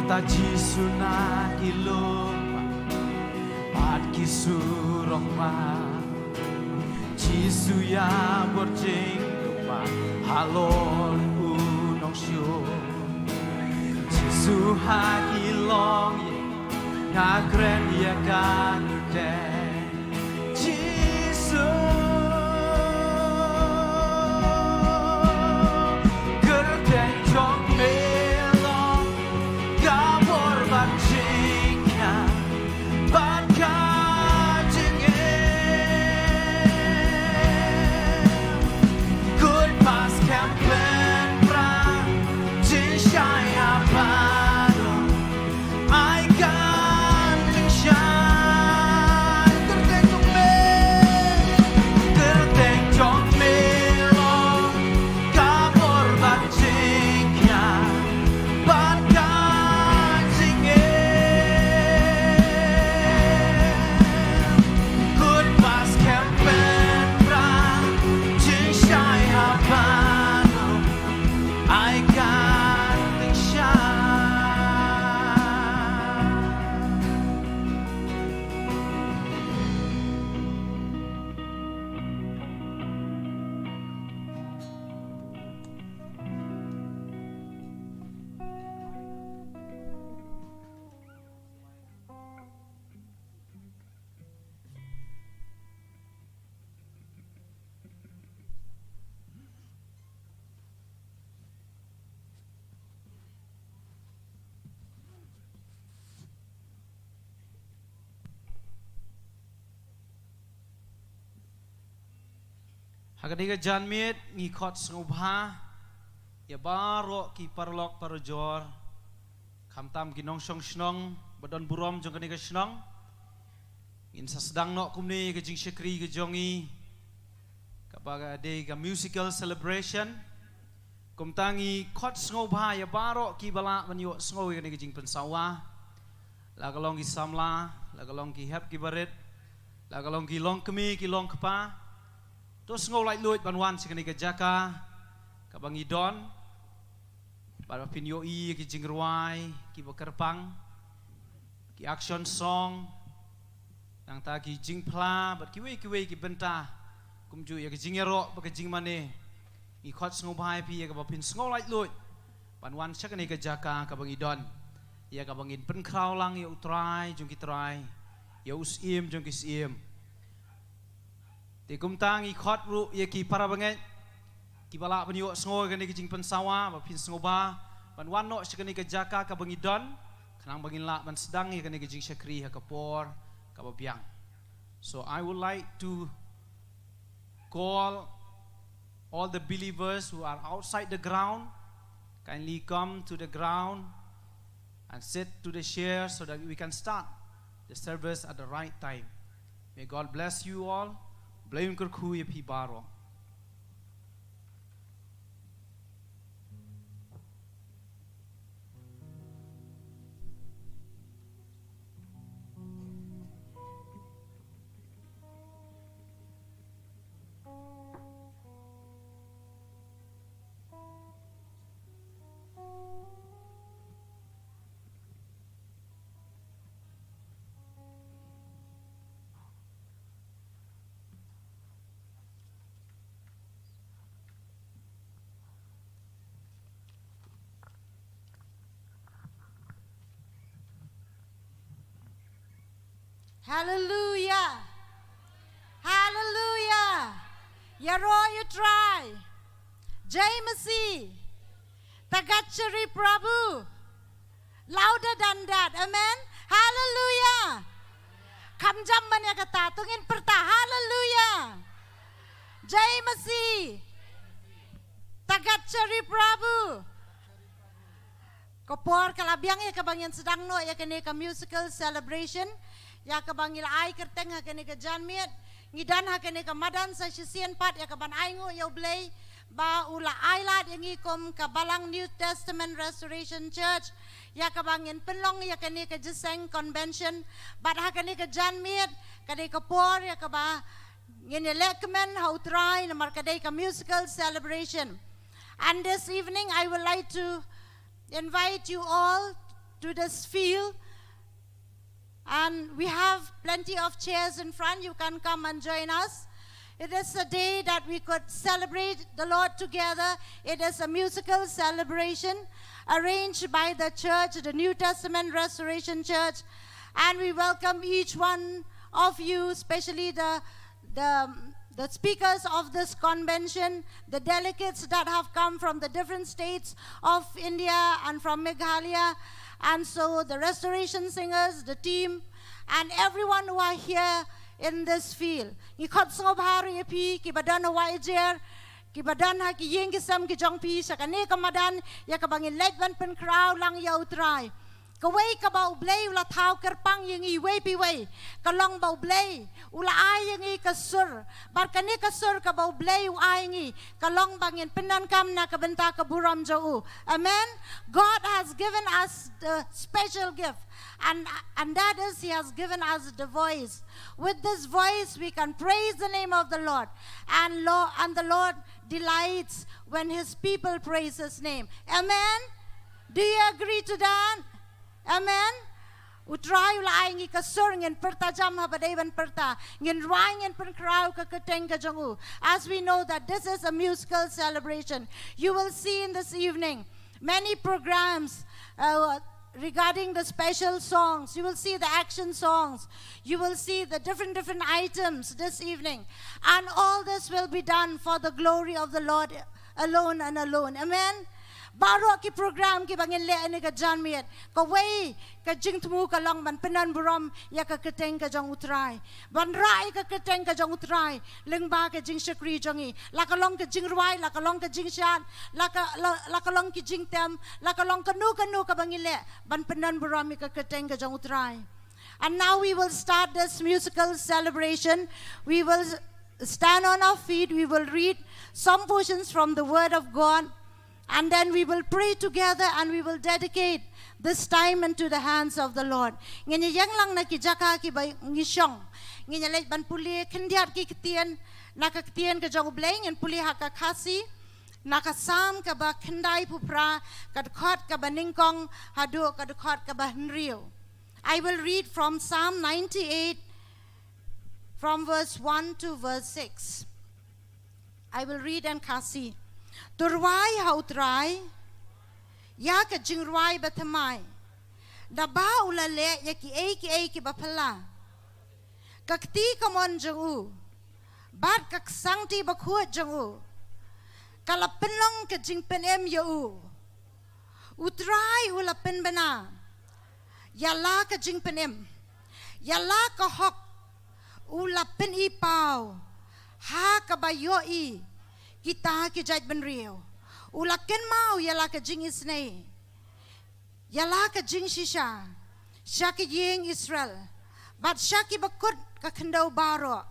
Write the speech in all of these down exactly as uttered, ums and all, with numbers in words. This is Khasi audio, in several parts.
Ta Jisu na ki lypa bad ki surok ba. Jisu ïa bor jingkyrpad halor u nongshun. Jisu ha ki longïing nga kren ïa ka kyrteng. Jisu, kyrteng jong me long ka bor bad jingkyrkhu bad ka jingim. Kut pas kem pynpra jingshai ha baroh. Ai kan jingshai. Kyrteng jong me, kyrteng jong me long ka bor bad jingkyrkhu bad ka jingim. Kut pas kem pynpra jingshai ha baroh. Ai kan jingshai. Ha kane ka janmiet ngi khot sngewbha ïa baroh ki paralok parajor, khamtam ki nongshong shnong ba don burom jong kane ka shnong. Ngin sa sdang noh kumne ka jingshakri ka jong ngi, kaba ka dei ka musical celebration. Kumta ngi khot sngewbha ïa baroh kiba lah ban ïohsngew ïa kane ka jingpynsawa, la ka long ki samla, la ka long ki hep ki barit, la ka long ki longkmie ki longkpa. To sngew laitluid ban wan sha kane ka jaka kaba ngi don, bad ba phin ïohi ïa ki jingrwai kiba kyrpang, ki action song, nangta ki jingphla bad kiwei kiwei ki bynta, kumjuh ïa ki jingïaroh bad ki jingmane. Ngi khot sngewbha ïa phi ïa kaba phin sngew laitluid ban wan sha kane ka jaka kaba ngi don, ïa kaba ngin pynkhraw lang ïa U Trai jong ki trai, ïa U Syiem jong ki syiem. Te kumta ngi khot ruh ïa ki para bangeit kiba lah ban ïohsngew ïa kane ka jingpynsawa, ba phin sngewbha ban wan noh sha kane ka jaka kaba ngi don, khnang ba ngin lah ban sdang ïa kane ka jingshakri ha ka por kaba biang. So I would like to call all the believers who are outside the ground, kindly come to the ground and sit to the chair so that we can start the service at the right time. May God bless you all. Blei un kyrkhu ïa phi baroh. Haleluya. Haleluya. Ïaroh ïa U Trai. Jai Masih. Tagat sha ri Prabhu. Louder than that. Amen. Haleluya. Kham jam ban ïa kata, to ngin pyrta. Haleluya. Jai Masih. Tagat sha ri Prabhu. Ka por ka la biang ïa kaba ngin sdang noh ïa kane ka musical celebration, ïa kaba ngi la ai kyrteng ha kane ka janmiet. Ngi don ha kane ka madan sa shisien pat ïa kaban ainguh ïa U Blei ba u la ai lad ïa ngi kum ka Balang New Testament Restoration Church, ïa kaba ngin pynlong ïa kane ka jingïaseng convention. Bad ha kane ka janmiet, kane ka por ïa kaba ngin ïaleh kmen ha U Trai namar ka dei ka musical celebration. And this evening I would like to invite you all to this field. And we have plenty of chairs in front. You can come and join us. It is a day that we could celebrate the Lord together. It is a musical celebration arranged by the church, the New Testament Restoration Church. And we welcome each one of you, especially the, the, the speakers of this convention, the delegates that have come from the different states of India and from Meghalaya, and so the restoration singers, the team, and everyone who are here in this field. Ngi khot sngewbha ruh ïa phi kiba don ha Waijer, kiba don ha ki ïing ki sem ki jong phi sha kane ka madan, ïa kaba ngin leit ban pynkhraw lang ïa U Trai. Kawei kaba U Blei u la thaw kyrpang ïa ngi iwei pa iwei, ka long ba U Blei u la ai ïa ngi ka sur. Bad kane ka sur kaba U Blei u ai ïa ngi, ka long ba ngin pyndonkam na ka bynta ka burom jong u. Amen. God has given us the special gift, and, and that is, He has given us the voice. With this voice, we can praise the name of the Lord, and, Lo- and the Lord delights when His people praise His name. Amen. Do you agree to that? Amen. U Trai u la ai ngi ka sur, ngin pyrta jam haba dei ban pyrta, ngin rwai, ngin pynkhraw ka kyrteng ka jong u. As we know that this is a musical celebration, you will see in this evening many programs, uh, regarding the special songs. You will see the action songs. You will see the different, different items this evening. And all this will be done for the glory of the Lord alone and alone. Amen. Baroh ki program kiba ngin leh ha kane ka janmiet, kawei ka jingthmu ka long ban pyndon burom ïa ka kyrteng ka jong U Trai. Ban rah ïa ka kyrteng ka jong U Trai lyngba ka jingshakri jong ngi. La ka long ka jingrwai, la ka long ka jingshad, la ka, la, la ka long ki jingtem, la ka long kano kano kaba ngi leh, ban pyndon burom ïa ka kyrteng ka jong U Trai. And now we will start this musical celebration. We will stand on our feet. We will read some portions from the Word of God. And then we will pray together and we will dedicate this time into the hands of the Lord. Ngin ïeng lang na ki jaka kiba ngi shong. Ngin ïa leit ban pule khyndiat ki ktien, na ka ktien ka jong U Blei, ngin pule ha ka Khasi, na ka Salm kaba khyndaiphew phra, ka dkhot kaba nyngkong haduh ka dkhot kaba hynriew. I will read from Psalm ninety-eight, from verse one to verse six. I will read in Khasi. To rwai ha U Trai ïa ka jingrwai bathymmai, naba u la leh ïa kiei kiei kiba phylla. Ka kti kamon jong u bad ka ksangkti bakhuid jong u, ka la pynlong ka jingpynim ïa u. U Trai u la pynbna ïa la ka jingpynim, ïa la ka hok u la pyni paw ha kaba ïohi kita ki jaitbynriew. U la kynmaw ïa la ka jingisynei, ïa la ka jingshisha sha ki ïing Israel bad sha kiba kut ka khyndew baroh.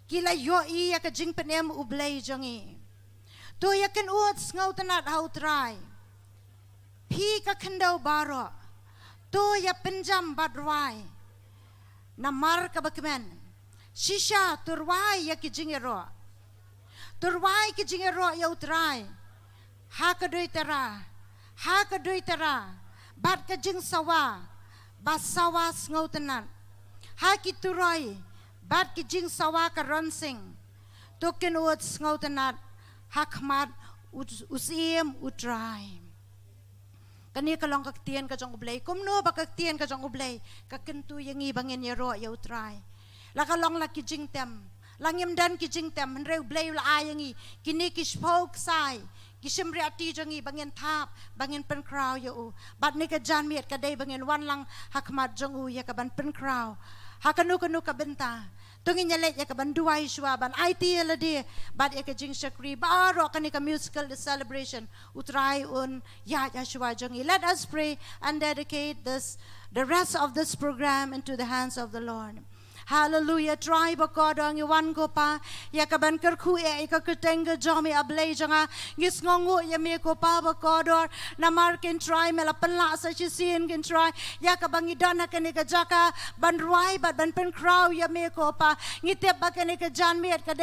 Ki la ïohi ïa ka jingpynim U Blei jong ngi. To ïa kynud sngewtynnad ha U Trai, phi ka khyndew baroh. To ïa pynjam bad rwai namar kaba kmen. Shisha to rwai ïa ki jingïaroh. To rwai ki jingïaroh ïa U Trai ha ka duitara, ha ka duitara bad ka jingsawa ba sawa sngewtynnad, ha ki turoi bad ki jingsawa ka ronsing. To kynud sngewtynnad ha khmat U, U Syiem U Trai. Kane ka long ka ktien ka jong U Blei. Kumno ba ka ktien ka jong U Blei ka kyntu ïa ngi ba ngin ïaroh ïa U Trai? La ka long la ki jingtem, la ngim don ki jingtem, hynrei U Blei u la ai ïa ngi kine ki shiphew ksai, ki shympriahti jong ngi ba ngin thap, ba ngin pynkhraw ïa u. Bad ha kane ka janmiet ka dei ba ngin wan lang ha khmat jong u ïa ka ban pynkhraw ha kano kano ka bynta. To ngin ïa leit ïa ka ban duwai shuwa, ban aiti ïa lade bad ïa ka jingshakri baroh. Kane ka musical celebration U Trai un ïaid ha shuwa jong ngi. Let us pray and dedicate this, the rest of this program into the hands of the Lord. Hallelujah. Trai ba kordor, ngi wan ko Pa ïa ka ban kyrkhu ïa ka kyrteng ka jong me, A Blei jong nga. Ngi sngewnguh ïa me ko Pa ba kordor, namar kynrad me la pynlah sa shisien kynrad ïa kaba ngi don ha kane ka jaka ban rwai bad ban pynkhraw ïa me ko Pa. Ngi tip ba kane ka janmiet ka